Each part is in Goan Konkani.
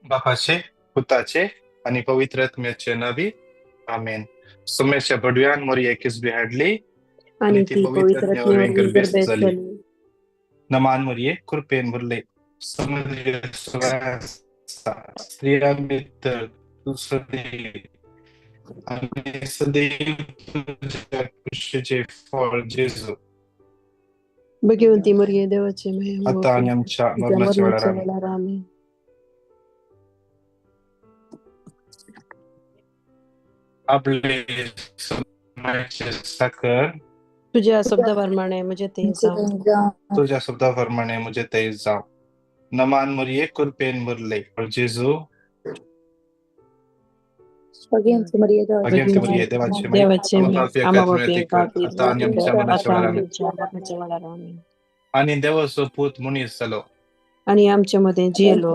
बापाचे, पुताचे आनी पवित्र आत्म्याचे नावी, आमेन. सुम्याच्या बडव्यान मोरये किसबी हाडली आनी ती पवित्र आत्म्या वरवीं गर्भेस्त जाली. नमान मोरये, कृपेन भरले, समुद्र स्त्रियां भितर तूं सदैव आनी सदैव तुज्या कुशीचें फळ जेजू. भगवंती मरिये, देवाचे माये, आता आनी आमच्या मरणाच्या वेळार आमेन. वेळार आमेन. आपले समायचे साकर तुझ्या शब्दाप्रमाणे म्हजे ते जावं. तुझ्या शब्दाप्रमाणे म्हजे ते जावं. नमान मरिये, कृपेन भरले, जेजू. भगवंती मरिये, भगवंती मरिये, देवाचे माये, देवाचे आम्हा माये, पापी आम्हा खातीर पापी विनंती कर, खातीर आता आनी विनंती आमच्या कर, मरणाच्या आता वेळार आनी आमेन. आमच्या मरणाच्या वेळार आमेन. आनी देवाचो पूत मनीस जालो आनी आमचे मदें जियेलो.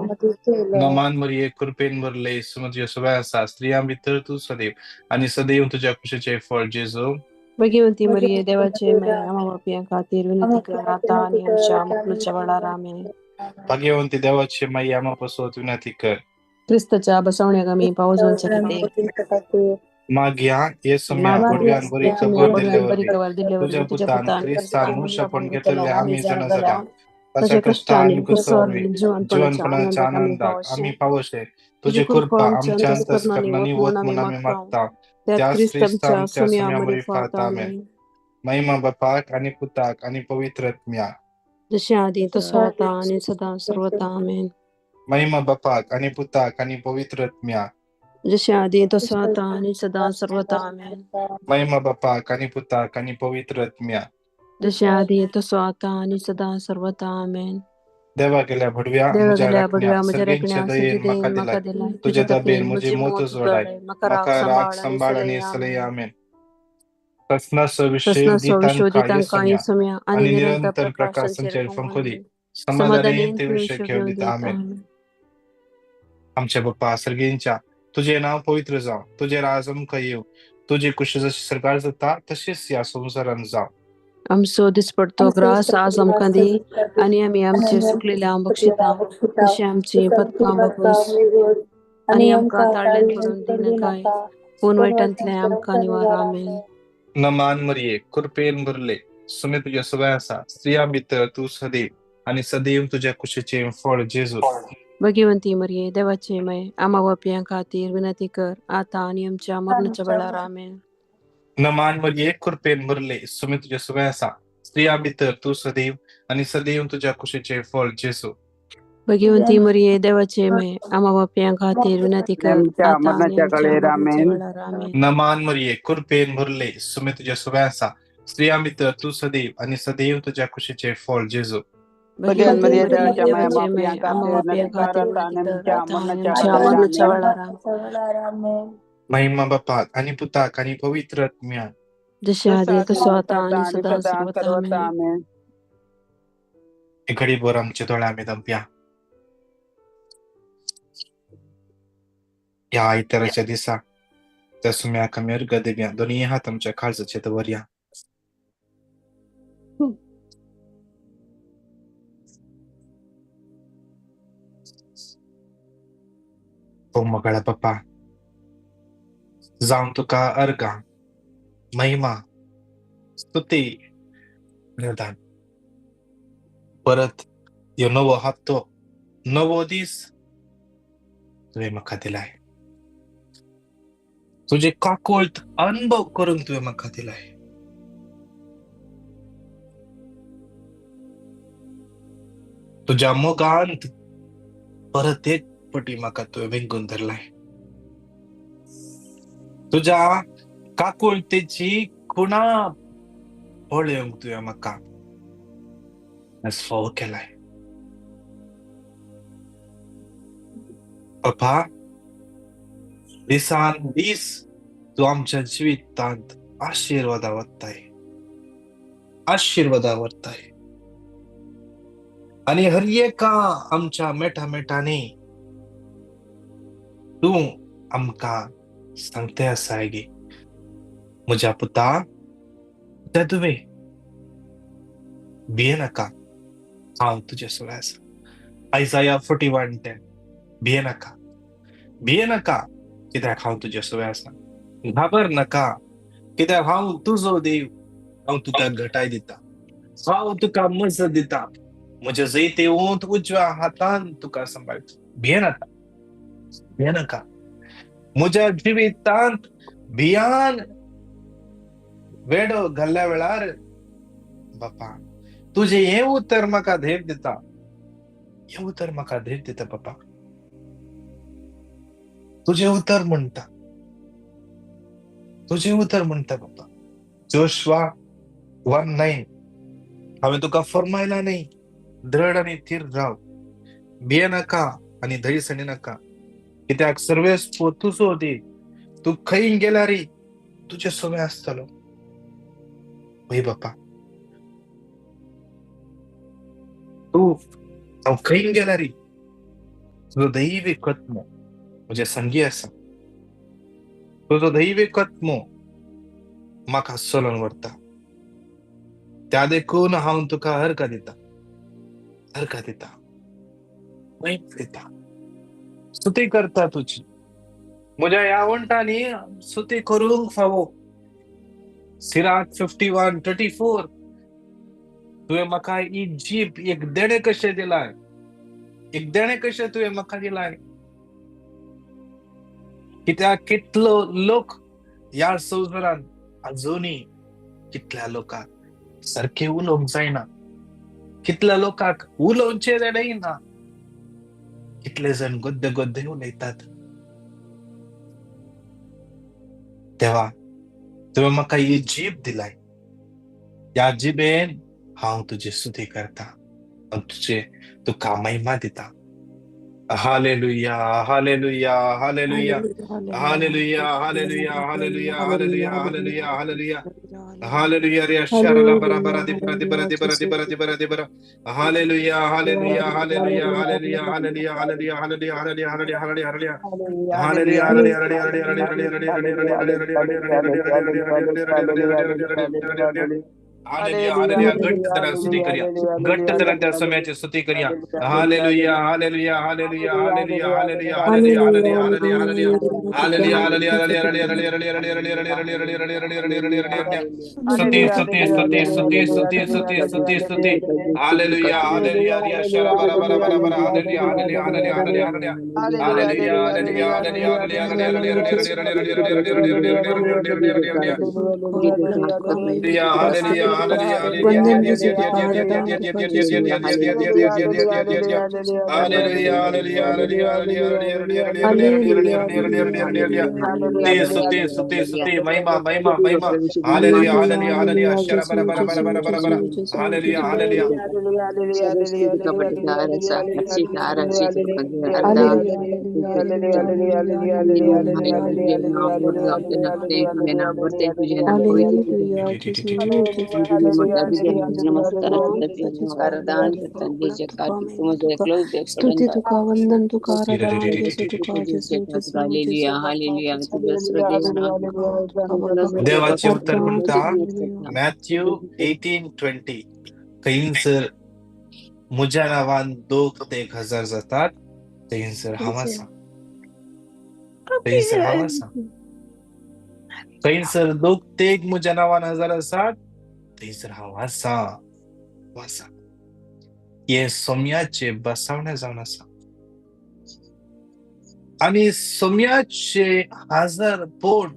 नमान मरिये, कृपेन भरले, तुझ्या सगळ्या आसा, स्त्रियां भितर तूं सदैव आनी सदैव तुज्या कुशीचें फळ जेजू. भगवंती मरिये, देवाचे माये, आम्हा पापयां खातीर विनंती कर, आता आनी आमच्या मरणाच्या वेळार आमेन. भाग्यवंती देवाचे माई, आम्हा पासत विनंती कर. क्रिस्ताच्या बसवण्याक आमी पावस जावचे खातीर मागया हे सम्या मागया बडव्यान बरी खबर दिल्ले बरी वरवीं खबर दिल्ले तुझ्या वरवीं तुझ्या पुतान पुतान क्रिस्तान मनुष्यपण घेतलेले आमी जाणा जाल्या, ताच्या ताच्या कश्ट कश्टान आनी कुसो वरवीं जिवनपणाच्या जिवनपणाच्या आनंदाक आमी आनंदाक पावशे. आमी पावशे. तुजी तुजी कृपा कृपा आमच्या आमच्या अंतस्करणांनी अंतस्करणांनी वत वत म्हूण आमी म्हूण आमी मागता, मागता, त्याच त्याच क्रिस्त क्रिस्त आमच्या आमच्या सुम्या सुम्या मरिफात मरिफात आमेन. आमेन. महिमा बापाक आनी पुताक आनी पवित्र आत्म्याक, जशें आदी तसो आतां आनी सदां सर्वता आमेन. महिमा बापाक आनी पुताक आनी पवित्र आत्म्याक, जशें आदी तसो आतां आनी सदां सर्वता आमेन. महिमा बापाक आनी पुताक आनी पवित्र आत्म्याक, जशें आदी तसो आतां आनी सदां सर्वता आमेन. देवा गेल्या भडव्या देवा म्हज्या गेल्या राखण्या, बडव्या म्हज्या सर्गेंच्या राखण्या, दयेन सजी म्हाका दयेन म्हाका दिलाय, दिलाय, तुज्या तुज्या दाबेन दयेन म्हजी म्हजी मोत मोत उजवाडाय, उजवाडाय, म्हाका राख म्हाका राख सांबाळ आनी सांबाळ सलय आनी सलय आमेन. आमेन. प्रस्नाचो विशय प्रस्नाचो दी विश्व तांकां तांकां येसम्या येसम्या आनी आनी निरंतर निरंतर प्रकाशाचेर प्रकाशाचेर फंकून फंकूदी, दी, समाधानेन समाधानेन ते ते विषय विश्व घेवन घेवन दिता दिता आमेन. आमेन. आमच्या बाप्पा सर्गेंच्या, तुजें नांव पवित्र जावं, तुजें राज आमकां येवं, तुजी कुशी जशी सरकार जाता तशीच ह्या संवसारांत जावं. आमचो दिसपडतो ग्रास आज आमकां दी आनी आमी आमचे सुकलेल्या बक्षिता, तशें आमची पथकां बगूस आनी आमकां ताळ्यान पडून दिनाकाय, पूण वायटांतलें आमकां निवार आमेन. नमान मरिये, कृपेन भरले, सुमे तुज्या सगळ्या आसा, स्त्रियां भितर तूं सदैव आनी सदैव तुज्या कुशीचें फळ जेजू. भगवंती मरिये, देवाचे माये, आम्हा पापयां खातीर विनंती कर, आतां आनी आमच्या मरणाच्या वेळार आमेन. नमान मरिये, कृपेन भरले, सुमे तुज्या सगळ्या आसा, स्त्रियां भितर तूं सदैव आनी सदैव तुज्या कुशीचें फळ जेजू. भगवंती मरिये, देवाचे माये, आम्हा पापयां खातीर विनंती कर, आमच्या आतां आनी मरणाच्या आमच्या वेळार मरणाच्या आमेन. वेळार आमेन. नमान मरिये, कृपेन भरले, सुमे तुज्या सगळ्या आसा, स्त्रियां भितर तूं सदैव आनी सदैव तुज्या कुशीचें फळ जेजू. भगवंती भगवंती मरिये, मरिये, देवाच्या माये, देवाचे माये, आम्हा आम्हा पापयां पापयां खातीर खातीर विनंती विनंती कर, कर, आतां आतां आनी आनी आमच्या आमच्या मरणाच्या मरणाच्या वेळार वेळार आमेन. महिमा बापाक आनी पुताक आनी पवित्र आत्म्याक, जशें जसो आदी आदी तसो आतां तसो आनी आनी सदां सदां सर्वता सर्वता आमेन. आमेन. एक घडी भर आमचे दोळे आमी दमया. ह्या आयताराच्या दिसा त्या सुम्याक आमी अर्घ दिवया, दोनूय हात आमच्या काळजाचेर दवरया. ओ मगळा बाप्पा, जावं तुका अर्घां, महिमा, स्तुती, निदान. परत ह्यो नवो हप्तो, नवो दीस तुवें म्हाका दिलाय, तुजे काकुळट अनुभव करूंक तुवें म्हाका दिलाय. तुज्या मोगांत परत एक पटी म्हाका तुवें वेंगून धरलाय, तुज्या काकुळटेची खुणा पळोवंक तुवें म्हाका फावो केलाय. बापा, दिसान दीस तूं आमच्या जिवितांत आशिर्वादा वताय, आशिर्वादा वताय आनी हर एका आमच्या मेटा मेटांनी तूं आमकां सांगते आसाय गे, म्हज्या पुता, त्या तुवें भियेनाका, हांव तुज्या सगळें आसा. आयजाया 41:10, भियेनाका, भिये नाका कित्याक हांव तुजे सवय आसा, घाबर नाका कित्याक हांव तुजो देव, हांव तुका घटाय दिता, हांव तुका मजत दिता, म्हज्या जैतेवंत उजव्या हातान तुका सांबाळटा. भिये नाका, भिये नाका. म्हज्या जिवितांत भियान वेडो घाल्ल्या वेळार बापा तुजें हें उतर म्हाका धैर्य दिता, हें उतर म्हाका धैर्य दिता बापा. तुजें उतर म्हणटा, तुजें उतर म्हणटा बापा. जोशुआ 1:9, हांवें तुका फर्मायला न्ही, दृढ आनी थीर राव, भिये नाका आनी धैर्य सणी नाका, कित्याक सर्वेस्पर तुजो देव, तूं खंय गेल्यार तुजे सवय आसतलो. हय बापा, तूं हांव खंय गेल्यार तुजो दैवी कत्मो म्हज्या संगी आसा, तुजो दैवी कत्मो म्हाका चलोवन व्हरता, त्या देखून हांव तुका अर्घ दिता, अर्घ दिता, महिमा दिता, स्तुती करता तुजी. म्हज्या ह्या वण्टांनी स्तुती करूंक फावो. सिराक 51:34, तुवें म्हाका ही जीब एक देणें कशें दिलाय, एक देणें कशें तुवें म्हाका दिलाय. कित्याक कितलो लोक ह्या संवसारांत अजुनूय कितल्या लोकांक सारकें उलोवंक जायना, कितल्या लोकांक उलोवचें देणेंय ना, कितले जाण गद्दे गद्दे उलयतात. देवा तुवें म्हाका ही जीब दिलाय, ह्या जिबेन हांव तुजी स्तुती करता, हांव तुजे तुका महिमा दिता. Hallelujah, hallelujah, hallelujah, hallelujah, hallelujah, hallelujah, hallelujah, hallelujah, hallelujah, hallelujah. रे अशारा बरा बरा दि बरा दि बरा दि बरा दि बरा दि बरा दि बरा. Hallelujah, hallelujah, hallelujah, hallelujah, hallelujah, hallelujah, hallelujah, hallelujah, hallelujah, hallelujah, hallelujah, hallelujah, hallelujah, hallelujah, hallelujah, hallelujah, hallelujah, hallelujah. घट्ट तरा स्तुती करूया, घट्ट तरा त्या समयाची स्तुती करूया. Hallelujah, hallelujah, hallelujah, hallelujah, hallelujah, hallelujah, hallelujah, hallelujah, hallelujah, hallelujah, hallelujah, hallelujah, hallelujah, hallelujah, hallelujah, hallelujah, hallelujah, hallelujah. स्तुती स्तुती स्तुती स्तुती स्तुती स्तुती स्तुती स्तुती. हालेलुया, हालेलुया, रिया शरा बरा बरा बरा बरा. Hallelujah, hallelujah, hallelujah, hallelujah, hallelujah, hallelujah, hallelujah, hallelujah, hallelujah, hallelujah, hallelujah, hallelujah, महिमा महिमा महिमा. हालेलुया, हालेलुया, हालेलुया, शरा बरा बरा बरा बरा बरा बरा. हालेलुया, हालेलुया. स्तुती तुका, वंदन तुका, देवाचे उत्तर म्हणटा मॅथ्यू 18:20, थंयसर म्हज्या नांवान 2 ते 1000 जातात, थंयसर हांव आसा, थंयसर हांव आसा. थंयसर 2 ते म्हज्या नांवान 1000 आसात, थंयसर हांव आसा, हांव आसा. हें सोम्याचे बसावणें जावन आसा आनी सोम्याचे 1000 पोट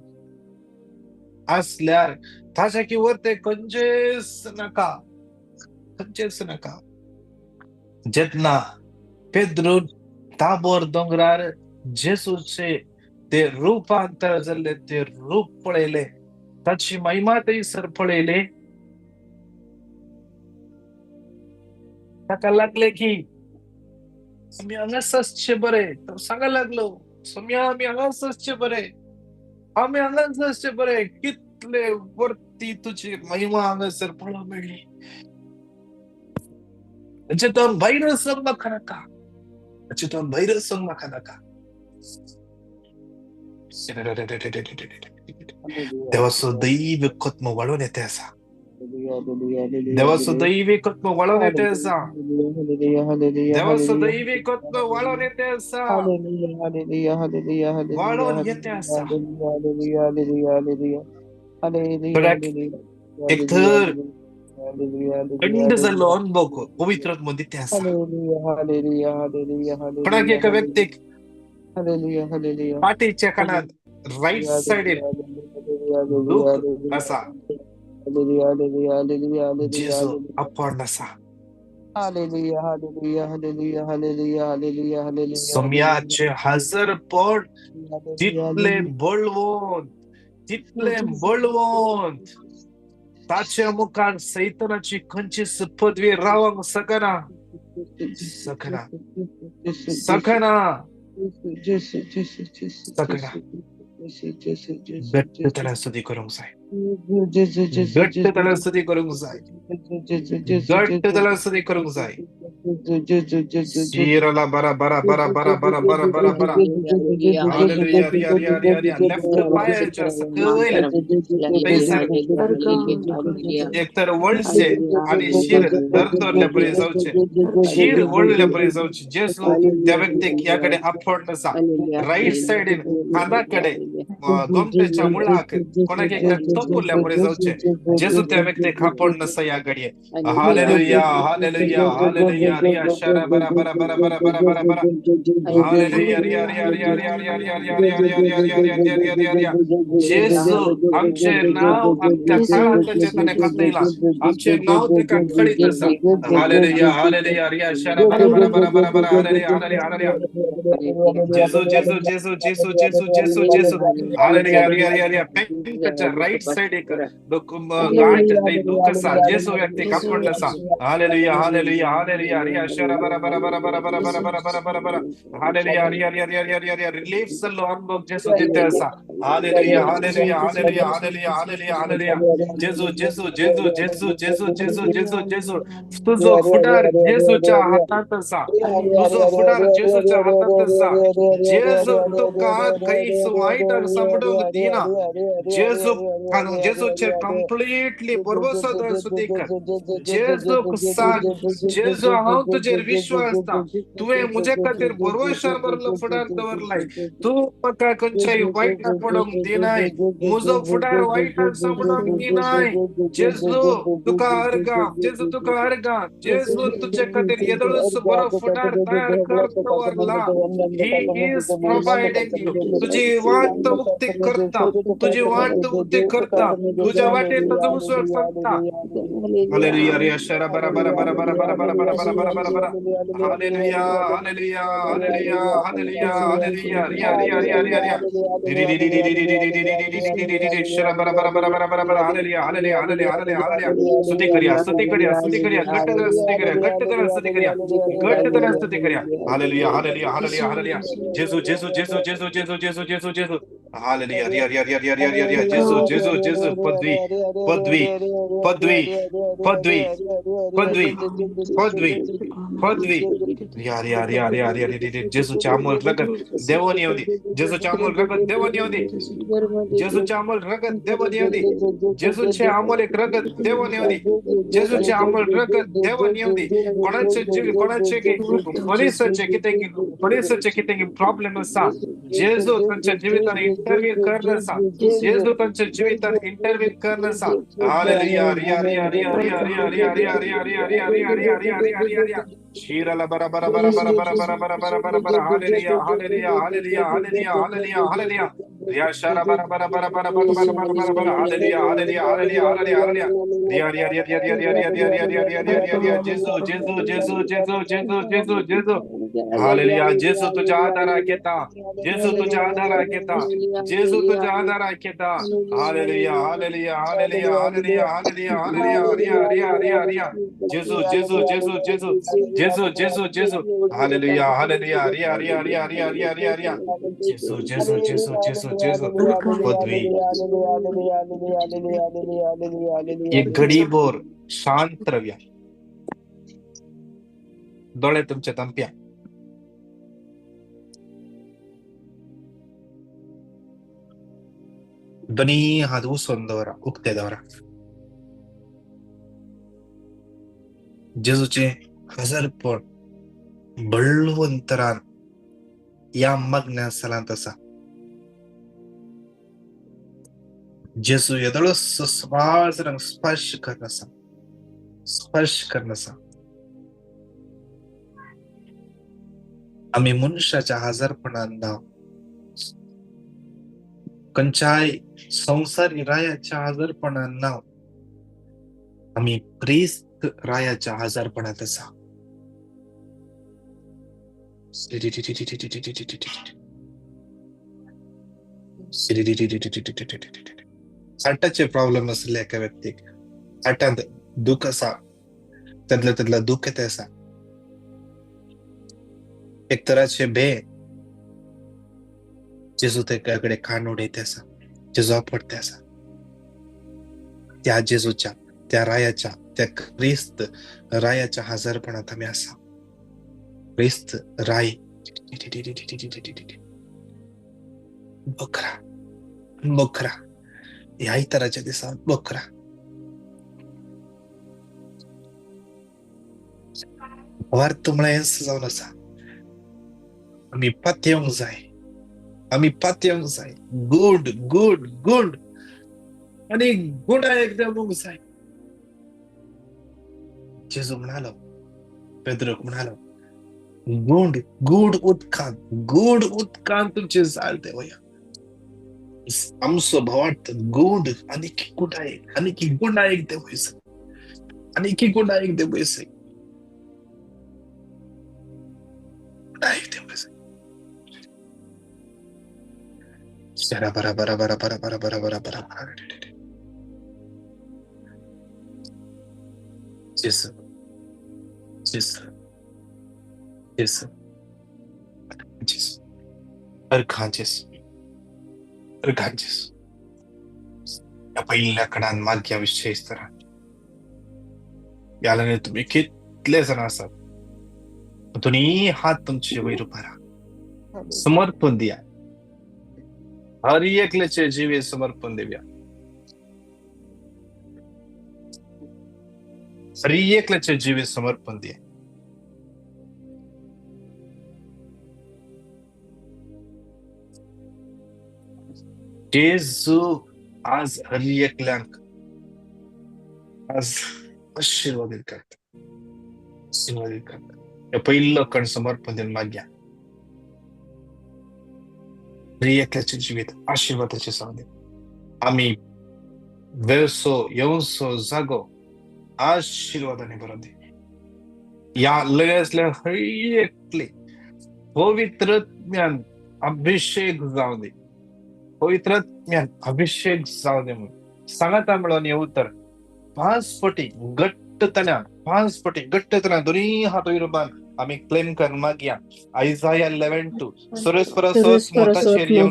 आसल्यार ताच्या की वरते खंयचेच नाका, खंयचेच नाका. जेन्ना पेद्रू ताबोर दोंगरार जेसूचे ते रूपांतर जाल्ले ते रूप पळयले, ताची महिमा थंयसर पळयले, ताका लागले की आमी हांगाच आसचे बरे. तो सांगा लागलो, सोम्या आमी हांगाच आसचे बरे, आमी हांगाच आसचे बरे, कितले वरती तुजी महिमा हांगासर पळोवंक मेळ्ळी. हाचे तो भायर वचूंक म्हाका नाका, हाचे तो भायर वचूंक म्हाका नाका. देवाचो दैव कत्मो वाडून येते आसा. देवाचो दैवीकत्व वळोन येते आसा, देवाचो दैवीकत्व वळोन येते आसा, वळोन येते आसा. एक तर थंड जाल्लो अनुभव पवित्र आत्मो दिते आसा. कोणाक एका व्यक्तीक पाटीच्या कानात राईट सायडीन दूख आसा, जेजू आपण आसा. सोम्याचे हजरपण तितले बळवंत, तितले बळवंत, ताच्या मुखार सैतानाची खंयचीच पदवी रावंक शकना, शकना, शकना, शकना. घट्ट त्याला स्तुती करूंक जाय, घट्ट त्याला स्तुती करूंक जाय, घट्ट त्याला स्तुती करूंक जाय. शिराला बरा बरा बरा बरा बरा बरा बरा बरा. हालेलुया. रिया रिया रिया रिया. लेफ्ट पायाच्या सकयल एक तर वळचे आणि शिर दरदरल्या परी जावचे, शिर वळल्या परी जावचे. जेजू त्या व्यक्तीक ह्या कडे आफोड आसा. राईट सायडीन खांदाकडे गोमटेच्या मुळाक कोणाक एक तोपुरल्या परी जावचे. जेजू त्या व्यक्तीक आफोड आसा ह्या घडये. हालेलुया हालेलुया हालेलुया. रिया शरा बरा बरा बरा बरा बरा बरा बरा. हालेलुया. रिया रिया रिया रिया रिया रिया रिया रिया रिया रिया रिया रिया रिया रिया रिया. जेजू आमचे नाव आमच्या काळाचे ताणें कथयला, आमचे नाव ताका कळीत आसा. हालेलुया हालेलुया. रिया शरा बरा बरा बरा बरा बरा. हालेलुया हालेलुया हालेलुया. जेजू जेजू जेजू जेजू जेजू जेजू जेजू. हालेलुया. रिया रिया रिया. बँकेच्या राईट साइड एक गांठ थंय दूख आसा, जेजू व्यक्तीक आफोडलो आसा. हालेलुया हालेलुया हालेलुया. रिया शरा बरा बरा बरा बरा बरा बरा बरा बरा बरा बरा. हालेलुया. रिया रिया रिया रिया रिया रिया. रिलीफ जाल्लो अनुभव जेजू दिता आसा. हालेलुया हालेलुया हालेलुया हालेलुया हालेलुया हालेलुया. जेजू जेजू जेजू जेजू जेजू जेजू जेजू जेजू. तुजो फुडार जेजूच्या हातांत आसा, तुजो फुडार जेजूच्या हातांत आसा. जेजू तुका खंयच वायट आसा म्हणूंक दिना. जेजू जेजूचेर कंप्लिटली भरवसो दवर स्तुती कर. जेजूक सांग, जेजू हांव तुजेर विश्वास आसा, तुवें म्हजे खातीर भरवशार बरलो फुडार दवरलाय, तूं म्हाका खंयच्याय वायटाक पडोवंक दिनाय, म्हजो फुडार वायट आसा म्हणूंक दिनाय. जेजू तुका अर्गां, जेजू तुका अर्गां. जेजू तुजे खातीर येदोळच बरो फुडार तयार कर दवरला. He is providing you. तुजी वाट उक्ती करता, तुजी वाट उक्ती करता, तुझ्या वाटेर ताजो उजवाड चलता. हालेलुया. रिया शरा बरा बरा बरा बरा बरा बरा बरा बरा बरा बरा बरा. हालेलुया हालेलुया हालेलुया हालेलुया हालेलुया. रिया रिया रिया रिया रिया. शरा बरा बरा बरा बरा बरा बरा. हालेलुया हालेलुया हालेलुया हालेलुया हालेलुया. स्तुती करूया, स्तुती करूया, स्तुती करूया. घट्ट धरा स्तुती करूया, घट्ट धरा स्तुती करूया, घट्ट धरा स्तुती करूया. हालेलुया हालेलुया हालेलुया हालेलुया. जेजू जेजू जेजू जेजू जेजू जेजू जेजू जेजू. हालेलुया. रिया रिया रिया रिया रिया रिया रिया. जेजू जेजू जेजू. पदवी पदवी पदवी पदवी पदवी पदवी पदवी. रिया रिया रिया रिया रिया रिया. जेजूच्या अमोल रगत देवोन येऊ दे, जेजूच्या अमोल रगत देवोन येऊ दे, जेजूच्या अमोल रगत देवोन येऊ दे, जेजूचे अमोल एक रगत देवोन येऊ दे, जेजूचे अमोल रगत देवोन येऊ दे. कोणाचे जीव कोणाचे पोलिसाचे कितें पोलिसाचे कितें प्रॉब्लेम आसा, जेजू तांच्या जिवितान इंटरव्यू करना आसा, जेजू तांच्या जिवितान इंटरव्यू करना आसा. हालेलुया. रिया रिया रिया रिया रिया रिया रिया रिया रिया रिया रिया रिया रिया रिया रिया रिया. शिराला बरा बरा बरा बरा बरा बरा बरा बरा बरा बरा. हालेलुया हालेलुया हालेलुया हालेलुया हालेलुया हालेलुया. रिया शरा बरा बरा बरा बरा बरा बरा बरा बरा बरा. हालेलुया हालेलुया हालेलुया हालेलुया हालेलुया. रिया रिया रिया रिया रिया रिया रिया रिया रिया रिया रिया रिया रिया. जेजू जेजू जेजू जेजू जेजू जेजू जेजू. हालेलुया. जेजू तुझ्या आधाराक येता, जेजू तुझ्या आधाराक येता, जेजू तुझ्या आधाराक येता. हालेलुया हालेलुया हालेलुया हालेलुया हालेलुया हालेलुया. रिया रिया रिया रिया. जेजू जेजू जेजू जेजू जेजू जेजू जेजू. हालेलुया हालेलुया. रिया रिया रिया रिया रिया रिया रिया. जेजू जेजू जेजू जेजू जेजू. पदवी एक घडीभर शांत रावया, दोळे तुमचे तांपया. दोनी हात उसोन दवरा, उक्ते दवरा. जेजूचें हजारपण बळवंतरान ह्या मागण्या सालांत आसा. जेजू येदोळो समाज स्पर्श करना आसा, स्पर्श करना आसा. आमी मनशाच्या हजारपणान ना, खंयच्याय संवसारी रायाच्या हजारपणान ना, आमी क्रिस्त रायाच्या हजारपणांत आसा. हार्टाचे प्रॉब्लेम आसले एका व्यक्तीक, हार्टांत दुख आसा, तेदले तेदले दुख येत आसा, एक तराचे भे जेजू तेका कडेन कान उडयत आसा, जेजू आपडते आसा. त्या जेजूच्या, त्या रायाच्या, त्या क्रिस्त रायाच्या हजारपणांत आमी आसा. क्रिस्त राय बकरा बकरा ह्या तराच्या दिसा बकरा. वार्त म्हळ्यार हेंच जावन आसा, आमी पातयेवंक जाय, आमी पातयेवंक जाय. गुड गुड गुड आनी गुणा एकदम जाय. जेजू म्हणालो, पेद्रोक म्हणालो, गुड गुड उदकांत, गुड उदकांत तुमचे जाल देवया. आमचो भावार्थ गुड आनी गुणायक, आनी गुणायक देवय, आनी गुणायक देवय, गुणायक देवय. बरा बरा बरा बरा बरा बरा बरा बरा बरा. जेसू जेसू जेसू जेसू अर्घा जेसू अर्घा जेसू. ह्या पहिल्या कडान मागया विशेष तरान ह्या तुमी कितले जाण आसात, दोनी हात तुमचे वयर उबारा, समर्पण दिया, हर एकल्याचे जिवीत समर्पण देवया, हर एकल्याचे जिवीत समर्पण दिया. जेजू आज हर एकल्यांक आज आशीर्वादीत करता, आशीर्वादीत करता. हे पहिलो कण समर्पण दिवन मागया, हर एकल्याचें जिवीत आशीर्वादाचें जावं दी. आमी वेवसो येवसो जागो आशीर्वादाने भरून दी. ह्या लग्नांतल्या हर एकले पवित्र ज्ञान अभिषेक जावं दी, पवित्र ज्ञान अभिषेक जावं दी. म्हणून सांगाता म्हणून हे उतर 5 पटी घट्ट तल्यान, 5 पटी घट्ट तल्यान दोनी हात वयर बांद आमी क्लेम कर मागया. आयजाया 11:2 सर्वेस्पराचो मोताचेर येवन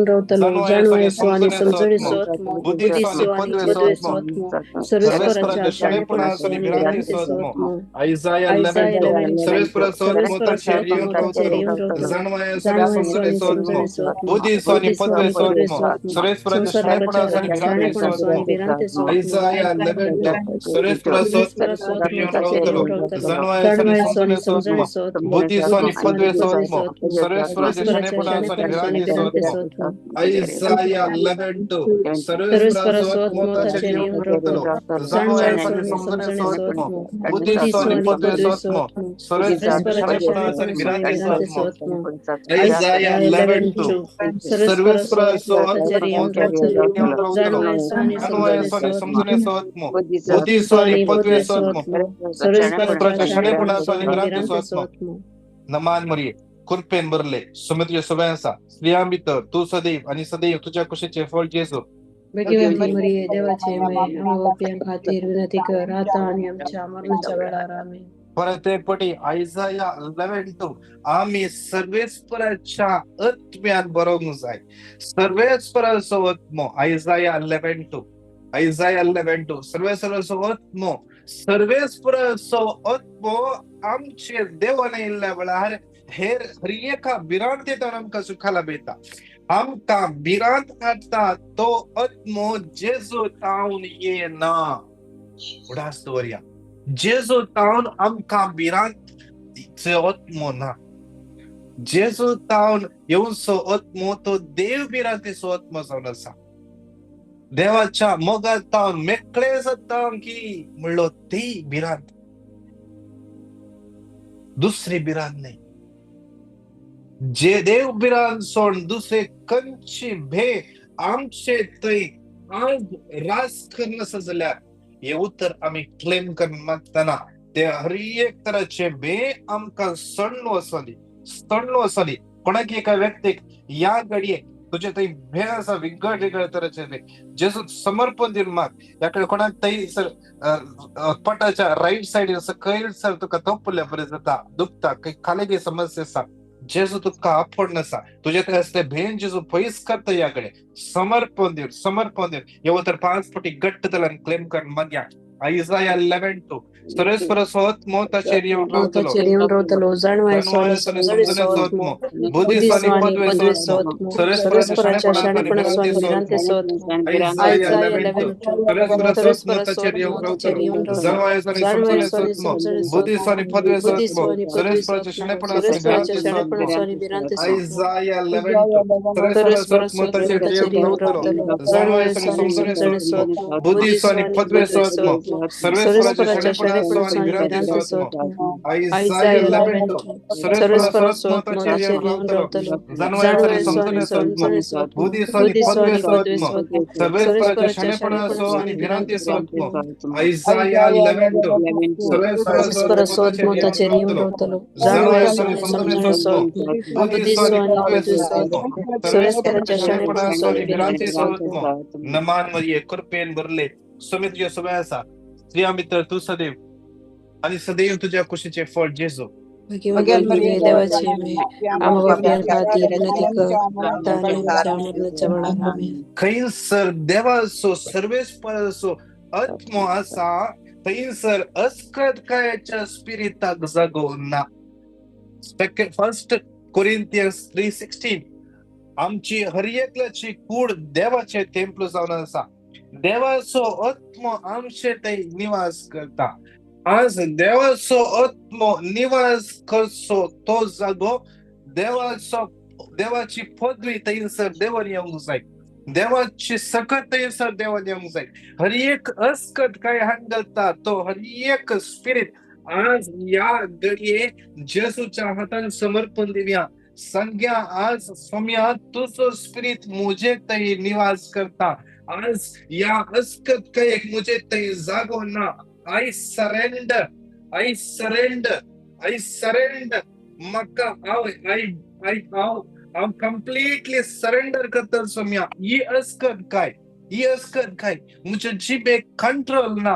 रावतलो, जाणवायेचो आनी समजणेचो आत्मो, बुद्धीचो आनी पदवेचो आत्मो, सर्वेस्पराच्या शाणेपणाचो आनी भिरांतेचो आत्मो. आयजाया 11:2 सर्वेस्पराचो मोताचेर येवन रावतलो, जाणवायेचो आनी समजणेचो आत्मो, बुद्धीचो आनी पदवेचो आत्मो, सर्वेस्पराच्या शाणेपणाचो आनी भिरांतेचो आत्मो. आयजाया 11:2 सर्वेस्पराचो मोताचेर येवन रावतलो, जाणवायेचो आनी समजणेचो आत्मो, बुद्धीचो आनी पदवेचो आत्मो, सर्वेस्पराच्या शाणेपणाचो आनी भिरांतेचो आत्मो. आयजाया 11:2 सर्वेस्पराचो मोताचेर येवन रावतलो, जाणवायेचो आनी समजणेचो आत्मो, बुद्धीचो आनी पदवेचो आत्मो, सर्वेस्पराच्या शाणेपणाचो आनी भिरांतेचो आत्मो. आयजाया 11:2 सर्वेस्पराचो मोताचेर येवन रावतलो, जाणवायेचो आनी समजणेचो आत्मो, बुद्धीचो आनी पदवेचो आत्मो, सर्वेस्पराच्या शाणेपणाचो आनी भिरांतेचो आत्मो. नमान मरिये, कृपेन भरले, सुमित्र्यो सगळें आसा, स्त्रियां भितर तूं सदैव आनी सदैव तुज्या कुशीचें फळ जेजू. भाग्यवंती मरिये, देवाचे माये, आमकां पापयां खातीर विनंती कर, आतां आनी आमच्या मरणाच्या वेळार. आमेन. परत एक पटी आयजाया 11:2 आमी सर्वेस्पराच्या आत्म्यान बरोवंक जाय, सर्वेस्पराचो आत्मो. आयजाया 11:2, आयजाया 11:2 सर्वेस्पराचो आत्मो, सर्वेस्पराचो आत्मो आमचे देवान येयल्ल्या वेळार हेर हर एका भिरांतेंतल्यान आमकां सुखा लाभयता. आमकां भिरांत हाडटा तो आत्मो जेजू तावन येना. उडास दवरया, जेजू तावन आमकां भिरांत आत्मो ना. जेजू तावन येवचो आत्मो तो देव भिरांतेचो आत्मो जावन आसा. देवाच्या मोगात तावन मेकळे जाता की म्हणलो ती भिरांत, दुसरी भिरांत न्ही. जे देव भिरांत सोड दुसरे खंयची भे आमचे थंय आज रास करनासा जाल्यार हे उतर आमी क्लेम करून मागतना ते हर एक तराचे भे आमकां सण्ण वचोंदी, सण्ण वचोंदी. कोणाक एका व्यक्तीक ह्या घडये तुजे थंय भे आसा विंगड विंगड तराचे भे, जेजू समर्पण दिवन माग. ह्या कडेन कोणाक थंय सर पोटाच्या रायट सायडीन सकयल सर तुका तोपल्या बरें जाता, दुखता, काही खाली समस्या आसा, जेजू तुका आपोवण आसा, तुजे थंय असले भेन जेजू पयस करता. ह्या कडेन समर्पण दिवन, समर्पण दिवन हे उतर 5 फावटी घट्ट तलान क्लेम करून मागया. आयजाया 11:2 सर्वेस्पराचो आत्मो ताचेर येवन रावतलो, जाणवायेचो आनी समजणेचो आत्मो, बुद्धीचो आनी पदवेचो आत्मो, सर्वेस्पराच्या शाणेपणाचो आनी भिरांतेचो आत्मो. आयजाया 11:2 सर्वेस्पराचो आत्मो ताचेर येवन रावतलो, जाणवायेचो आनी समजणेचो आत्मो, बुद्धीचो आनी पदवेचो आत्मो, सर्वेस्पराच्या शाणेपणाचो आनी भिरांतेचो आत्मो. आयजाया 11:2 सर्वेस्पराचो आत्मो ताचेर येवन रावतलो, जाणवायेचो आनी समजणेचो आत्मो, बुद्धीचो आनी पदवेचो आत्मो, सर्वेस्पराच्या शाणेपणाचो आनी भिरांतेचो आत्मो. आयजाया 11:2 सर्वेस्पराचो आत्मो ताचेर येवन रावतलो, जाणवायेचो आनी समजणेचो आत्मो, बुद्धीचो आनी पदवेचो आत्मो, सर्वेस्पराच्या शाणेपणाचो आनी भिरांतेचो आत्मो. आयजाया 11:2 सर्वेस्पराचो आत्मो ताचेर येवन रावतलो, जाणवायेचो आनी समजणेचो आत्मो, बुद्धीचो आनी पदवेचो आत्मो, सर्वेस्पराच्या शाणेपणाचो आनी भिरांतेचो आत्मो. नमान मरिये कृपेन भरले, स्वामी तुज्या सवय आसा, स्त्रियां भितर तूं सदैव आनी सदैव तुज्या कुशीचें फळ जेजू. देवाची आमच्या खातीर विनंती कर, आतां आनी आमच्या मरणाच्या वेळार. आमेन. खंयसर देवाचो सर्वेस्पराचो आत्मो आसा थंयसर अस्कृतकायेच्या स्पिरिताक जागो ना. 1 Corinthians 3:16 आमची हर एकल्याची कूड देवाचे टेम्पल जावन आसा. देवाचो आत्मो आमचे थंय निवास करता. आज देवाचो आत्मो निवास करचो तो जागो देवाचो, देवाची पदवी थंयसर देवान येवंक जाय, देवाची सकत थंयसर देवान येवंक जाय. हर एक अस्कत काय हांगलता तो हर एक स्पिरीट आज ह्या घडये जेजूच्या हातान समर्पण दिवया. संज्ञा आज स्वाम्या तुजो स्पिरीट म्हजे थंय निवास करता. आज ह्या अस्कत काय म्हजे थंय जागो ना. I surrender, I surrender, I surrender. म्हाका हांव I I हांव हांव कंप्लिटली सरेंडर करता स्वाम्या. ही अस्कत काय, ही अस्कत काय म्हजे जिबेक कंट्रोल ना,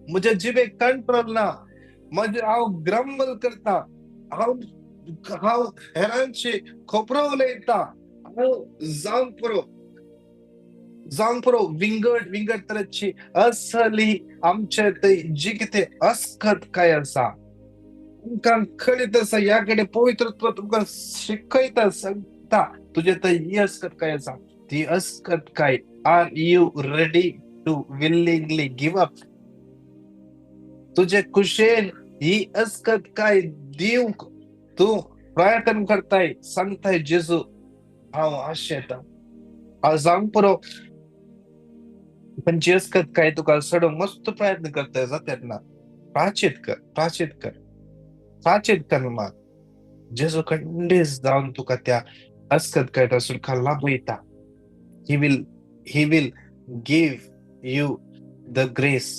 म्हज्या जिबेक कंट्रोल ना. म्हजे हांव ग्रंबल करता, हांव हांव हेरांची खबरो उलयता, हांव जावंक पुरो, जावंक पुरो. विंगड विंगड तरेची असली आमचे थंय जी कितें अस्कत काय आसा तुमकां कळीत आसा. ह्या कडेन पवित्रत्व तुमकां शिकयता, सांगता तुजे थंय ही अस्कत काय आसा, ती अस्कत काय. Are you ready to willingly give up? तुजे कुशेन ही अस्कत काय दिवंक तूं प्रयत्न करताय, सांगताय जेजू हांव आशेता, हांव जावंक पुरो. पण जी अस्कत काय तुका सोडूंक मस्त प्रयत्न करताय जाता ना, प्राचीत कर, प्राचीत कर, प्राचीत कर. माग जेजू खंडीस जावन तुका त्या अस्कत काय तुका लाभयता. He will give you the grace,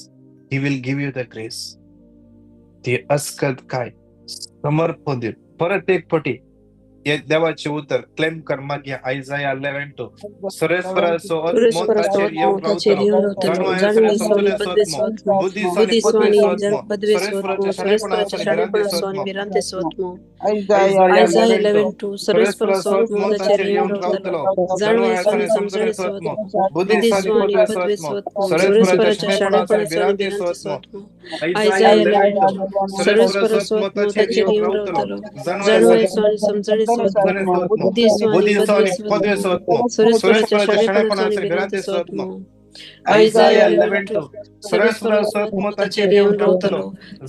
he will give you the grace. ती अस्कत काय समर्पण दिवन परत एक फावटी हे देवाचें उतर क्लेम कर मागया. आयजाया 11:2 सर्वेस्पराचो आत्मो ताचेर येवन रावतलो, जाणवायेचो आनी समजणेचो आत्मो, बुद्धीचो आनी पदवेचो आत्मो, सर्वेस्पराच्या शाणेपणाचो आनी भिरांतेचो आत्मो. आयजाया 11:2 सर्वेस्पराचो आत्मो ताचेर येवन रावतलो, जाणवायेचो आनी समजणेचो आत्मो, बुद्धीचो आनी पदवेचो आत्मो, सर्वेस्पराच्या शाणेपणाचो आनी भिरांतेचो आत्मो. आयजाया 11:2 सर्वेस्पराचो आत्मो ताचेर येवन रावतलो, जाणवायेचो आनी समजणेचो आत्मो, बुद्धीचो आनी पदवेचो आत्मो, सर्वेस्पराच्या शाणेपणाचो आनी भिरांतेचो आत्मो. आयजाया 11:2 सर्वेस्पराचो आत्मो ताचेर येवन रावतलो,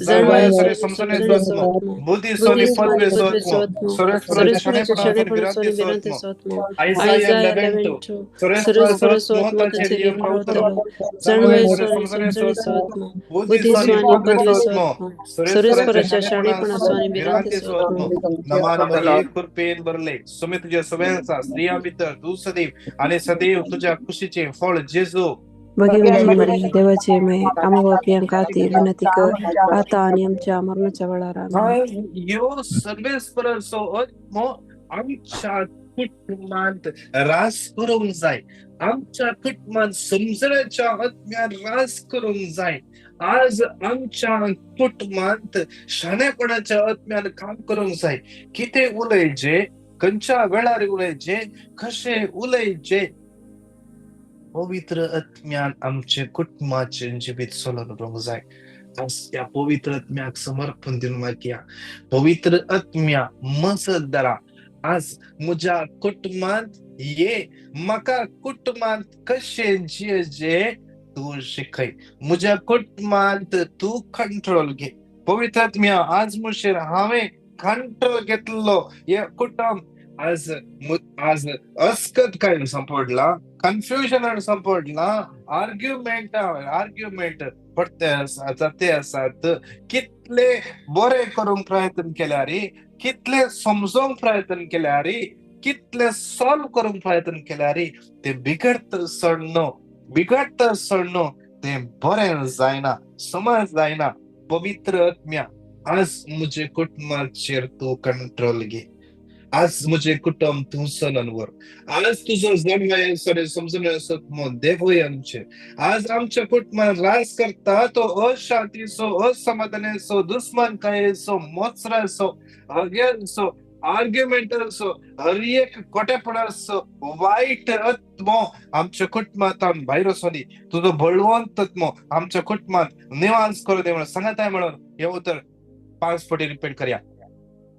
जाणवायेचो आनी समजणेचो आत्मो, बुद्धीचो आनी पदवेचो आत्मो, सर्वेस्पराच्या शाणेपणाचो आनी भिरांतेचो आत्मो. आयजाया 11:2 सर्वेस्पराचो आत्मो ताचेर येवन रावतलो, जाणवायेचो आनी समजणेचो आत्मो, बुद्धीचो आनी पदवेचो आत्मो, सर्वेस्पराच्या शाणेपणाचो आनी भिरांतेचो आत्मो. नमान मरिये, कृपेन भरले, सुमे तुज्या सगळ्यांचा स्त्रियां भितर तूं सदैव आनी सदैव तुज्या कुशीचें फळ जेजू. भगिनी मरिये, देवाची माये, आम्हा पापयां खातीर विनंती कर, आता आनी आमच्या मरणाच्या वेळार. आमेन. ह्यो सर्वेस्पराचो आत्मो आमच्या कुटुंबांत रास करूंक जाय, आमच्या कुटुंबांत समजण्याच्या आत्म्यान रास करूंक जाय. आज आमच्या कुटुंबांत शाणेपणाच्या आत्म्यान काम करूंक जाय. कितें उलयचें, खंयच्या वेळार उलयचें, कशें उलयचें, पवित्र आत्म्यान आमचे कुटुंबाचें जिवीत चलोवन व्हरूंक जाय. आज त्या पवित्र आत्म्याक समर्पण दिवन मागया, पवित्र आत्म्या मजत धरा, आज म्हज्या कुटुंबांत ये, म्हाका कुटुंबांत कशें जियेचें तूं शिकय, म्हज्या कुटुंबांत तूं कंट्रोल घे. पवित्र आत्म्या आज मुशेर हांवें कंट्रोल घेतलो हे कुटुंब आज आज अस्कत काय सांपडला, कन्फ्युजनान सांपडला, आर्ग्युमेंट आर्ग्युमेंट पडते आसा जाते आसात. कितले बरें करूंक प्रयत्न केल्यार, कितले समजोवंक प्रयत्न केल्यार, कितले सॉल्व करूंक प्रयत्न केल्यार ते बिगडत सडनो, बिगडत सडनो, ते बरें जायना, समज जायना. पवित्र आत्म्या आज म्हजे कुटुंबाचेर तूं कंट्रोल घे, आज म्हजें कुटुंब तूं चलोवन व्हर, आज तुजो जाणवायेचो समजण्याचो देवय आमचेर. आज आमच्या कुटुंबान रास करता तो अशांतीचो, असमाधानाचो, दुस्मानकायेचो, मोचराचो, हग्यांचो, आर्ग्युमेंटाचो, हर एक कोटेपणाचो वायट आत्मो आमच्या कुटुंबांत भायर वचोनी. तुजो बळवंत आत्मो आमच्या कुटुंबांत निवास करूं दे म्हणून सांगताय. म्हणून हे उतर 5 फावटी रिपीट करया.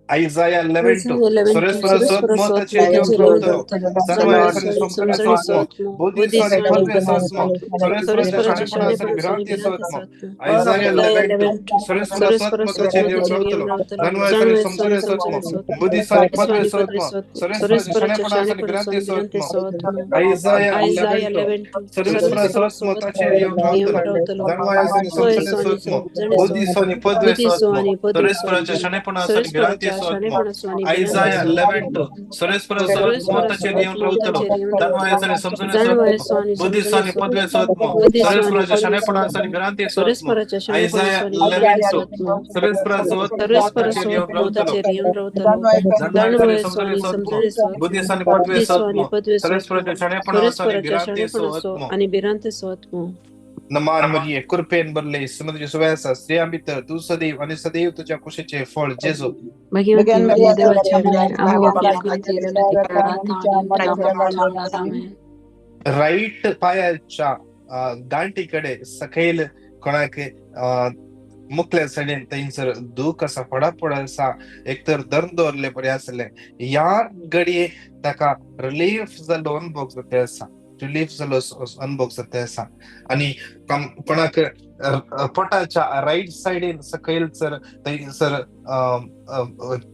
आयजाया 11:2 सर्वेस्पराचो आत्मो ताचेर येवन रावतलो, जाणवायेचो आनी समजणेचो आत्मो, बुद्धीचो आनी पदवेचो आत्मो, सर्वेस्पराच्या शाणेपणाचो आनी भिरांतेचो आत्मो. आयजाया 11:2 सर्वेस्पराचो आत्मो ताचेर येवन रावतलो, जाणवायेचो आनी समजणेचो आत्मो, बुद्धीचो आनी पदवेचो आत्मो, सर्वेस्पराच्या शाणेपणाचो आनी भिरांतेचो आत्मो. आयजाया 11:2 सर्वेस्पराचो आत्मो ताचेर येवन रावतलो, जाणवायेचो आनी समजणेचो आत्मो, बुद्धीचो आनी पदवेचो आत्मो, सर्वेस्पराच्या शाणेपणाचो आनी भिरांतेचो आत्मो. आयजाया 11:2 सर्वेस्पराचो आत्मो ताचेर येवन रावतलो, जाणवायेचो आनी समजणेचो आत्मो, बुद्धीचो आनी पदवेचो आत्मो, सर्वेस्पराच्या शाणेपणाचो आनी भिरांतेचो आत्मो. आयजाया 11:2 सर्वेस्पराचो आत्मो ताचेर येवन रावतलो, जाणवायेचो आनी समजणेचो आत्मो, बुद्धीचो आनी पदवेचो आत्मो, सर्वेस्पराच्या शाणेपणाचो आनी भिरांतेचो आत्मो. नमान मरिये, कृपेन भरले, समुद्री सुव्यासा, स्त्रियां भितर तूं सदैव आनी सदैव तुज्या कुशीचें फळ जेजू. राईट पायाच्या गांठीकडे सकयल कोणाक मुखल्या सायडीन थंयसर दूख आसा, फडाफड आसा, एक तर धरून दवरले बरें आसलें. ह्या घडये ताका रिलीफ जाल्लो अनुभव जाता आसा, रिलीफ जाल्लो अनुभव जाता आसा. आनी कोणाक पोटाच्या रायट सायडीन सकयल सर थंयसर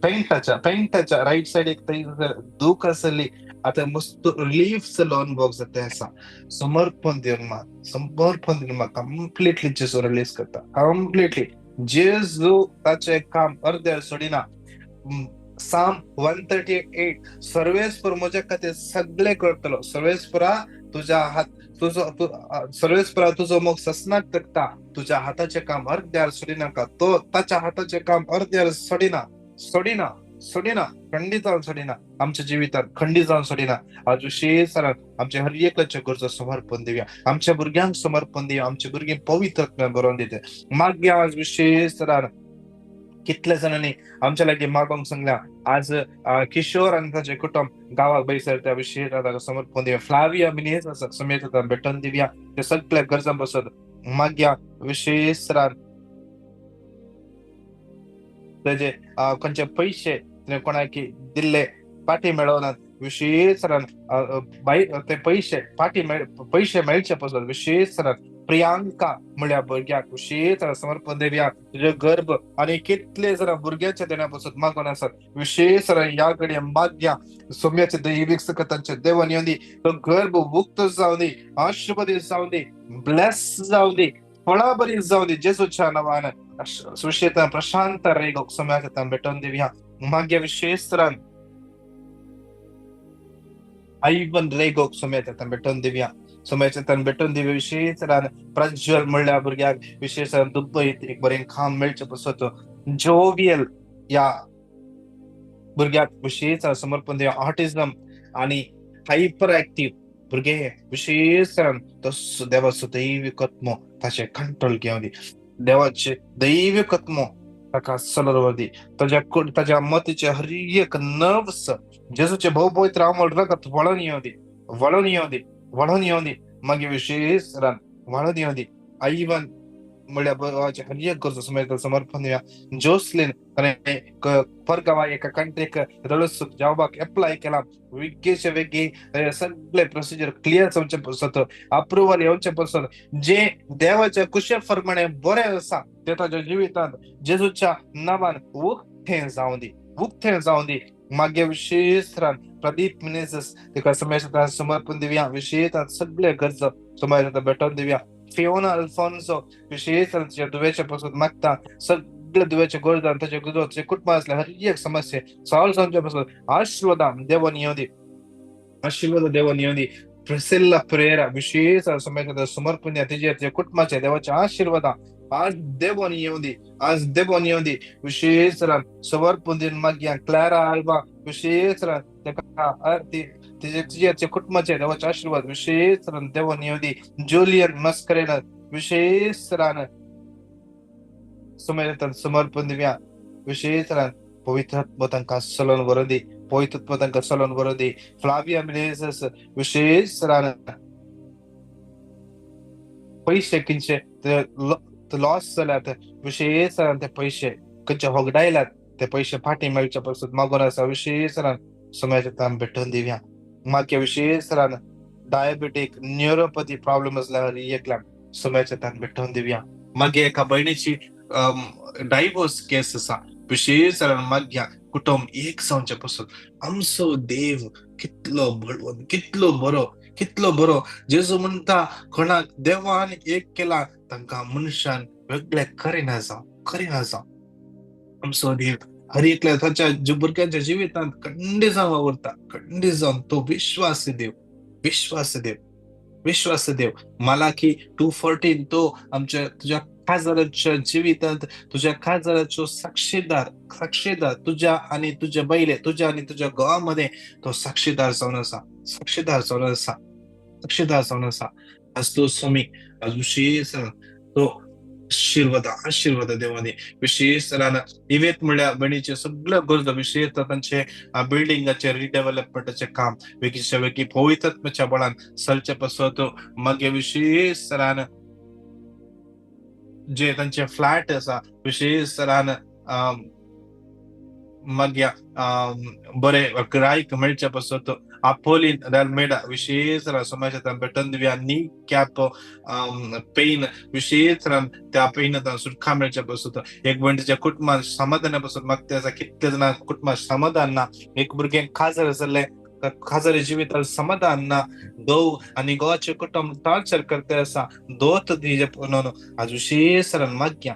पेंटाच्या पेंटाच्या रायट सायडीक थंयसर दूख आसली, आतां मस्त रिलीफ जाल्लो अनुभव जाता आसा. समर्पण दिवन मा, समर्पण दिवन मा, कंप्लिटली जेजू रिलीज करता, कंप्लिटली जेजू ताचें काम अर्द्यार सोडिना. साम 138 सर्वेस्पर म्हज्या खातीर सगळे करतलो, सर्वेस्परा तुज्या हात तुजो सर्वेस्परा तुजो मोग ससनाक करता, तुज्या हाताचें काम अर्द्यार सोडिनाका. तो ताच्या हाताचें काम अर्द्यार सोडिना, सोडिना, सोडिना, खंडीत जावन सोडिना, आमच्या जिवितांत खंडीत जावन सोडिना. आज विशेष आमच्या हर एकल्याच्या गरजो समर्पण दिवया, आमच्या भुरग्यांक समर्पण दिवया, आमच्या भुरगीं पवित्र बरोवन दिता. मागीर आज विशेष कितल्या जाणांनी आमच्या लागीं मागोंक सांगल्या. आज किशोर आनी ताचें कुटुंब गांवाक बैसर त्या विशेष ताका समर्पण दिवया. फ्लाविया मिनेज आसा समेत भेटोवन दिवया ते सगळ्या गरजां बसत. मागीर विशेष तेजे खंयचे पयशे कोणाक दिल्ले पाटी मेळोनात विशेष बाय ते पयशे फाटी पयशे मेळचे पसत विशेष प्रियांका म्हळ्या भुरग्याक विशेष समर्पण दिवया. तुजे गर्भ आनी कितले जरा भुरग्यांच्या देण्या पसत मागून आसात विशेष ह्या घडये माग्या सोम्याचे दैवीक सकतांचे देवान येवन दी, तो गर्भ मुक्त जावं दी, आशीर्वादीत जावं दी, ब्लेस जावं दी, फळां बरी जावं दी जेजूच्या नांवान. सुशेत प्रशांत रेगोक सोम्याच्या भेटोवन दिवया. माग्या विशेष आयवन रेगोक सोम्याच्या भेटोवन दिवया. सोम्याच्या भेटोवन दिवया. विशेष प्रज्वल म्हणल्या भुरग्याक विशेष दुबईत एक बरें काम मेळचें पसत जोवियल ह्या भुरग्याक विशेष समर्पण दिवया. ऑटिझम आनी हायपर ऍक्टिव्ह भुरगे विशेष तो देवाचो दैवीक आत्मो ताचे कंट्रोल घेवन दी, देवाचे दैवीक आत्मो ताका सलर दी, ताज्या ताज्या मतीचे हर एक नर्व्स जेजूचे भोव पवित्र आमोल रगत वळोवन येवं दी, वळोवन येवं दी, वळोवन येवं दी. मागीर विशेष वळोवन येवं दी. आयवन म्हणल्यार हर एक गरजो समर्पण दिवया. जोसलीन ताणें परगांवा एका कंट्रीक रळसूक जॉबाक एप्लाय केला, वेगीचे वेगीं सगळे प्रोसिजर क्लियर जावचे पसत, अप्रुवल येवचे पसत, जे देवाच्या कुशे प्रमाणे बरें आसा ते ताज्या जिवितांत जेजूच्या नांवान उक्तें जावं दी, उक्तें जावं दी. मागीर विशेष प्रदीप मिनेझस तिका समाज समर्पण दिवया. विशेष सगळे गरजो समाज भेटोवन दिवया. फियोना अल्फोन्सो विशेष दुवेचे पसत मागता, सगळे दुवेचे गरजान ताचे गरजो कुटुंब आसले हर एक समस्या सॉल्व जावचे पसत आशीर्वादा देवान येवं दी, आशीर्वाद देवान येवं दी. प्रिसिल्ला प्रेरा विशेष समाज समर्पण दिया. तिजे कुटुंबाचे देवाचे आशीर्वादा आज देवान येवं दी, आज देवान येवं दी. विशेष समर्पण दिवन मागया. क्लारा आल्वा विशेष ताका तिजे कुटुंबाचे देवाचे आशीर्वाद विशेष देवान येवं दी. जुलियन मस्करेन विशेष समय समर्पण दिवया. विशेष पवित्र तांकां सलोन व्हरोन दी, पवित्र तांकां सलोन व्हरोन दी. फ्लाविया मिनेझस विशेष पयशे किंचे लॉस जाल्यात विशेष ते पयशे खंयचे होगडायल्यात ते पयशे फाटीं मेळचे पसत मागून आसा विशेष समाजाच्या तान भेटोवन दिवया. मागीर विशेष डायबेटीक न्युरोपॅथी प्रॉब्लम आसल्यार एकल्याक समाजाच्या तान भेटोवन दिवया. मागीर एका भयणीची डायवोर्स केस आसा विशेष मागया कुटुंब एक जावचें पसत. आमचो देव कितलो बळवंत, कितलो बरो, कितलो बरो. जेजू म्हणटा कोणाक देवान एक केला तांकां मनशान वेगळे करिना जावं, करिना जावं. आमचो देव हर एकल्या ताच्या भुरग्यांच्या जिवितांत खंडीत जावन वावुरता, खंडीत जावन. तो विश्वासी देव, विश्वासी देव, विश्वासी देव. मालाकी 2:14 तो आमच्या तुज्या खाजराच्या जिवितांत तुज्या खाजराचो साक्षीदार, साक्षीदार तुज्या आनी तुज्या बैले, तुज्या आनी तुज्या घोवामध्ये तो साक्षीदार जावन आसा, साक्षीदार जावन आसा, साक्षीदार जावन आसा. आज तो स्वामी आज विशेष तो आशीर्वाद, आशीर्वाद देवानी विशेष इवेत म्हणल्यार भयणीचे सगळे गरजो विशेष तांचे बिल्डिंगाचे रिडेव्हलपमेंटाचे काम वेगीच्या वेगीं पवित्रात्म्याच्या बळान चलचे पसत. मागीर विशेष जे तांचे फ्लॅट आसा विशेष मागीर बरे गिरायक मेळचे पसत. आपोलीन मेडा विशेष समाजाच्या भेटोवन दिवया. नी कॅप पेन विशेष त्या पेनांत सुटका मेळचे पसत. एक भयणीच्या कुटुंबान समाधाना पसत मागते आसा, कितले जाणां कुटुंबात समाधान ना, एक भुरगें खाजर आसलें खाजरी जिवितांत समाधान ना, घोव आनी घोवाचें कुटुंब टॉर्चर करते आसा दोत दी आज विशेष मागया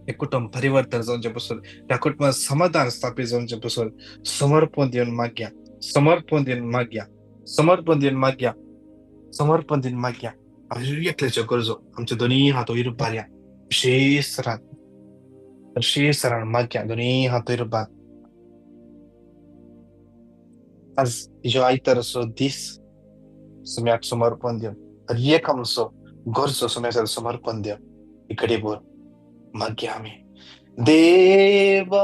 हे कुटुंब परिवर्तन जावचें पसत, त्या कुटुंबात समाधान स्थापीत जावचें पसत. समर्पण दिवन मागया, समर्पण दिवन मागया, समर्पण दिवन मागया, समर्पण दिवन मागया. एकल्याच्यो गरजो आमचे दोनी हात वयर उबारया. विशेष विशेष मागया दोनी हात वयर उबार. आज ह्यो आयताराचो दीस सम्याक समर्पण दिवन हर एक आमचो गरजो सम्याक समर्पण दिवन इकडे बोल मागया आमी. देवाच्या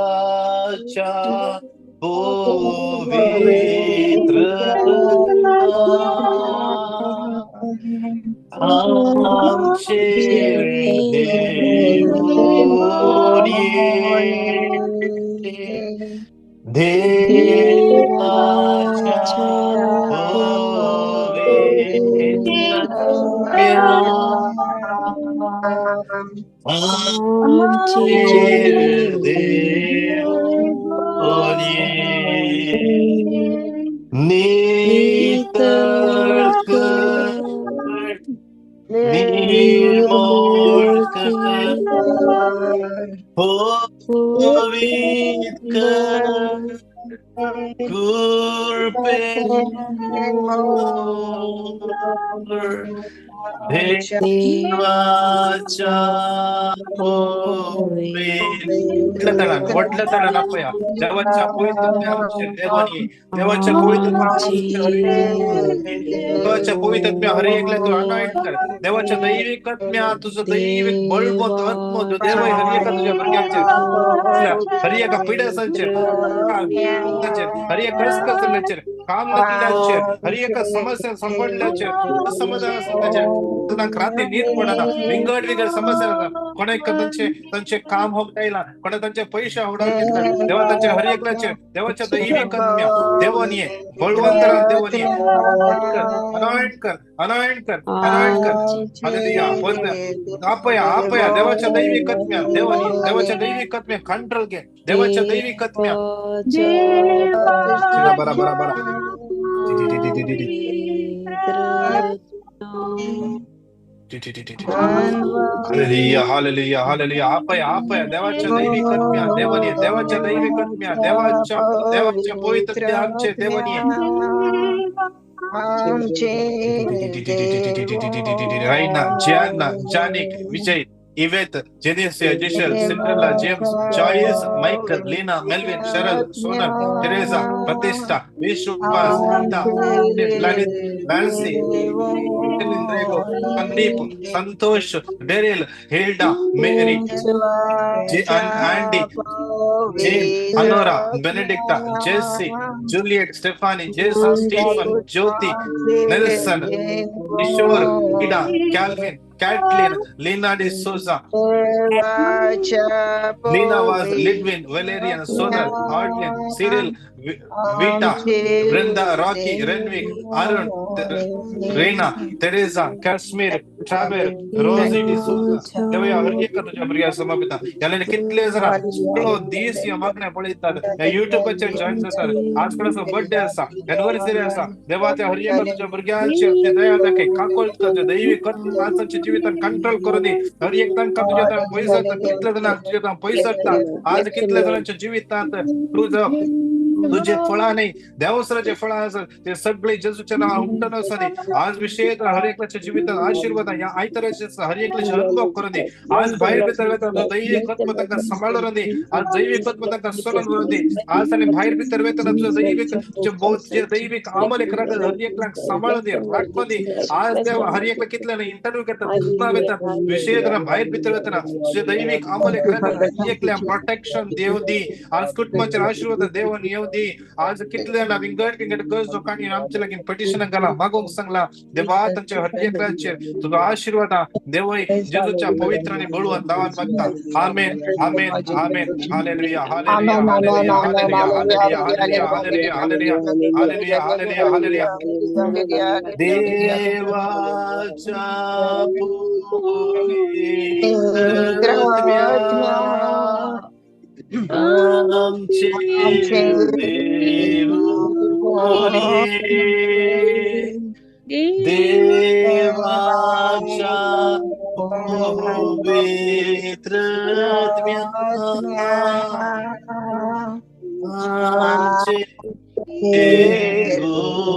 पवित्र आमचेर देवोनी देवाच्या पवित्र आमचेर देवोनी नितळ कर, निर्मळ कर, पवित्र कर, कृपेन देवाच्या पवित्र. व्हडल्या ताळ्यान आपया देवाच्या पवित्र देवानी, देवाच्या पवित्र, देवाच्या पवित्र हर एकल्या तूं अनॉइंट कर. देवाच्या दैवीक आत्म्या, तुझं दैवीक बळवंत आत्मो जो देव हर एका तुझ्या भुरग्यांचेर, हर एका पिड्यासांचेर, हर एक कसकसल्याचेर, काम नाशिल्ल्याचेर, हर एका समस्या सांपडल्याचेर, असमाधान आसल्याचेर, तांकां राती न्हीद पडना, विंगड विंगड समस्या आसा. कोणाक तांचे तांचे काम होगडायला, कोणाक तांचे पयशे होगडावन घेतला, देवा तांचे हर एकल्याचेर देवाच्या दैवीक आत्म्या देवानी बळवंतरान देवानी अनॉइंट कर, अनॉइंट कर, अनॉइंट कर. हालेलुया. आपया आपया देवाच्या दैवीक आत्म्या देवानी, देवाच्या दैवीक आत्म्या कंट्रोल घे, देवाच्या दैवीक आत्म्या. बरा बरा बरा. हालेलुया हालेलुया हालेलुया. आपया आपया देवाच्या दैवीक आत्म्या देवानी, देवाच्या दैवीक आत्म्या, देवाच्या देवाच्या पवित्र आमचे देवानी. Raina, Gianna, Janik, Vijay, Yvette, Genesia, Jishel, Cinderella, James, Joyce, Michael, Lena, Melvin, Cheryl, Sonal, Teresa, Batista, Vishwas, Nita, Lalit, Nancy, Indrego, Sandeep, Santosh, Daryl, Hilda, Mary, Andy, Jane, Anora, Benedicta, Jesse, Juliet, Stephanie, Jason, Stephen, Jyoti, Nelson, Kishore, Ida, Calvin, Kathleen, Lena de Souza, Lena Vaz, Lidwin, Valerian, Sonal, Arlene, Cyril, Vita, Brenda, Rocky, Renwick, Arun, Reena, Teresa, Kashmir, Traver, Rosie de Souza. Devaaya हर एका तुझ्या भुरग्याक समर्पिता. ह्या कितले जाणां सगळो दीस ह्या मागण्या पळयतात, ह्या युट्यूबाचेर जॉईन जातात. आज कोणाचो बर्थडे आसा, एनिवर्सरी आसा, देवा त्या हर एका तुझ्या भुरग्यांचेर ते दया दाखय, काकूळ कर, दैवी तांच्या जिवितान कंट्रोल करून दी. हर एक तांकां तुज्या तांकां पयस जाता, कितले जाणांक तुज्या तांकां पयस जाता. आज कितले जाणांच्या जिवितांत तुजो तुझे फळां न्ही, देवसराचे फळां आसात, ते सगळे जेजूच्या नांवान उमटून आसा. आज विशेष हर एकल्याच्या जिवितांत आशीर्वाद ह्या आयताराचे हर एकल्याचे अनुभव करून दी. आज भायर भितर वता दैवीक आत्मा तांकां सांबाळून दी. आज दैवीक आत्मा तांकां सोडून व्हरून दी. आज आनी भायर भितर वतना तुझं दैवीक तुझे दैवीक आमल हर एकल्याक सांबाळून दी, राखून दी. आज देव हर एकल्या कितले इंटरव्यू घेतात, वेतात, विशेष भायर भितर वतना तुझे दैवीक आमल हर एकल्या प्रोटेक्शन देव दी. आज कुटुंबाचेर आशीर्वाद देवन येव दी. आज कितले जाणां विंगड विंगड गरज लोकांनी आमच्या लागीं पिटिशनां घाला, मागूंक सांगला, देवा तांच्या हर एकल्याचेर तुजो आशीर्वाद देवय जेजूच्या पवित्र आनी बळवंत नांवान मागता. आमेन आमेन आमेन. Hallelujah hallelujah hallelujah hallelujah hallelujah hallelujah hallelujah hallelujah hallelujah hallelujah. देवाच्या पवित्र आत्म्या आमचे देवोनी, देवाच्या पवित्र आत्म्या आमचे देवोनी.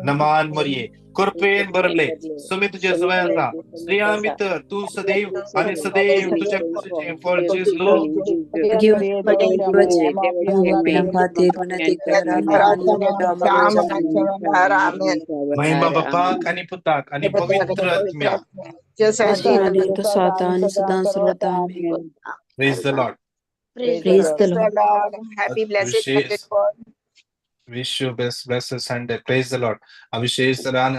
नमान मरिये, कृपेन भरले, सुमी तुझे सवय आसा, स्त्रियां भितर तूं सदैव आनी सदैव तुझ्या कुशीचें फळ जेजू. महिमा बापाक आनी पुताक आनी पवित्र आत्म्याक. Praise the Lord. Praise the Lord. Happy blessed Sunday. Wish you best blessed Sunday. Praise the Lord. विशेष तरान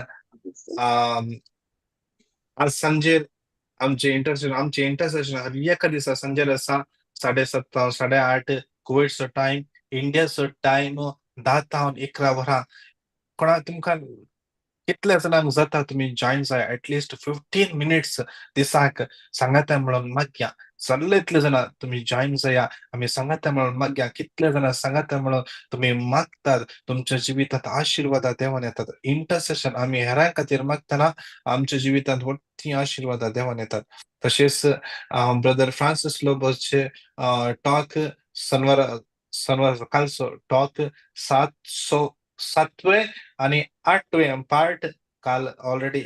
आज सांजेर आमचे इंटरसेशन, आमचे इंटरसेशन हर एका दिसा सांजेर आसा. 7:30 8:30 कुवेटचो टायम, इंडियाचो टायम 10 तावन 11 वरां. कोणा तुमकां कितल्या जाणांक जाता तुमी जॉयन जाय, एटलिस्ट 15 मिनिट्स दिसाक सांगाता म्हणून मागया. सगळे इतले जाणां तुमी जॉयन जाया. आमी सांगाता म्हणून मागया. कितले जाणां सांगाता म्हणून तुमी मागतात, तुमच्या जिवितात आशिर्वादा देवान येतात. इंटरसेशन आमी हेरां खातीर मागतना आमच्या जिवितांत व्हडली आशिर्वादा देवान येतात. तशेंच ब्रदर फ्रांसीस लोबोचे टॉक शनिवार शनिवार कालचो टॉक 707वे आनी 8वे पार्ट काल ऑलरेडी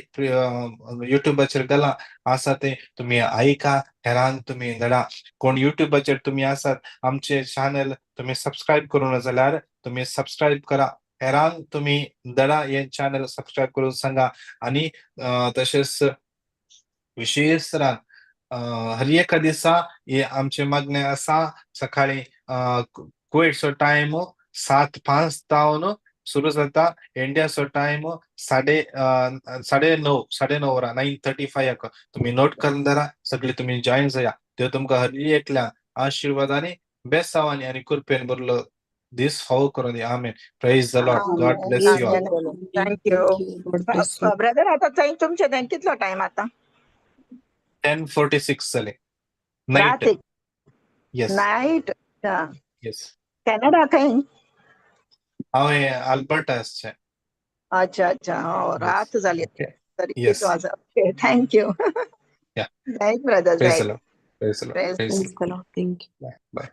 युट्यूबाचेर गेला आसा, ते तुमी आयका, हेरांक तुमी धाडा. कोण युट्यूबाचेर तुमी आसात, आमचे चॅनल तुमी सबस्क्रायब करूं ना जाल्यार तुमी सबस्क्रायब करा. हेरांक तुमी धाडा, हे चॅनल सबस्क्रायब करून सांगा. आनी तशेंच विशेष तरान हर एका दिसा हे आमचे मागणें आसा. सकाळी कुवेटचो टायम 7:05 जावन सुरू जाता. इंडियाचो टायम 9:30, 9:30 वरां, 9:35 तुमी नोट करून धरा. सगळी तुमी जॉयन जाया. देव तुमकां हर एकल्या आशिर्वादांनी, बेसावानी आनी कृपेन भरलो दीस फावो करून दी. आमेन. Praise the Lord. God bless you all. Thank you. God bless you. Brother, आता थंय तुमचे थंय कितलो टायम आता? 10:46 जाले नायट. रातीक? येस. नायट. येस. कॅनडा खंय? हांव हे अल्बर्टा आसचें. अच्छा, हो, रात जाली तरी. Yes. Okay, thank you. Yeah. Right brother. Praise right. The Lord. Praise the Lord. Praise. Praise Praise the Lord. Thank you. Bye bye.